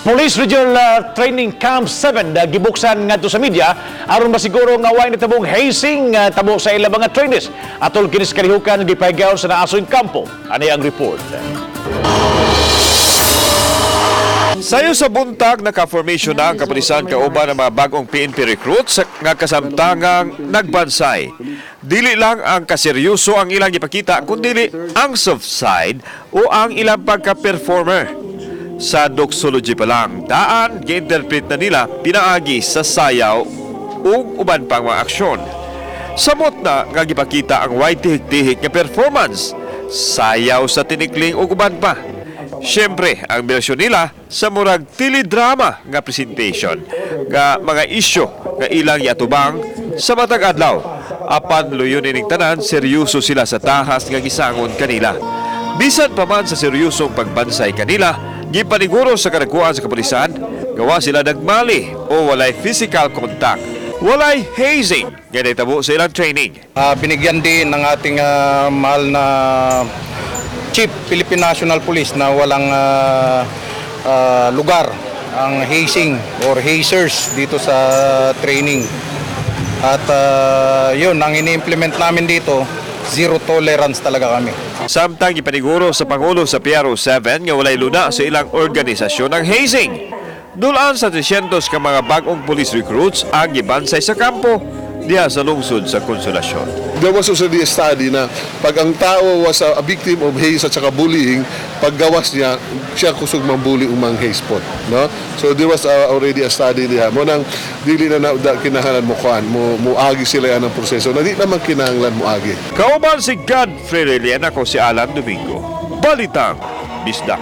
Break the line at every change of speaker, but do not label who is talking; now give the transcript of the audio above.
Police Regional Training Camp 7 gibuksan ngadto sa media aron masiguro nga way nitabong hazing tabo sa ilang mga trainees. Atol kini sa kalihukan gipahigayon sa naasoy kampo. Ani ang report.
Sayo sa buntag, naka-formation na ang kapulisan kauban ng mga bagong PNP recruits nga kasamtangang nagbansay. Dili lang ang kaseryoso ang ilang ipakita, kundi ang soft side o ang ilang pagka-performer. Sa doxology pa lang, daan gi-interpret na nila pinaagi sa sayaw ug uban pang mga aksyon. Samot na nga gipakita ang way tihik-tihik nga performance, sayaw sa tinikling ug uban pa. Siyempre, ang bersyon nila sa murag teledrama nga presentation nga mga isyu nga ilang iatubang sa matag adlaw. Apan luyon ining tanan, seryoso sila sa tahas nga gisangon kanila. Bisan pa man sa seryosong pagbansay kanila, gipaniguro sa kadakuan sa kapulisan, gawa sila nagmali o walay physical contact. Walay hazing nga nahitabo sa ilang training.
Binigyan din ng ating mahal na Chief Philippine National Police na walang lugar ang hazing or hazers dito sa training. At yun, ang ini-implement namin dito, zero tolerance talaga kami.
Samtang gipaniguro sa Pangulo sa PRO 7 nga walay luna sa ilang organisasyon ang hazing. Dulaan sa 300 ka mga bagong police recruits ang gibansay sa kampo diha sa lungsod sa Konsolasyon.
There was already a study na pag ang tao was a victim of haze at saka bullying, paggawas niya, siya kusog mambully umang haze pod, no? So there was already a study diha. Mao nang dili na, na da, kinahanglan mo kuan, mo muagi sila yan ang proseso. Na di naman kinahanglan moagi.
Kauban si Godfrey Relian, ako si Alan Domingo. Balitang Bisdak.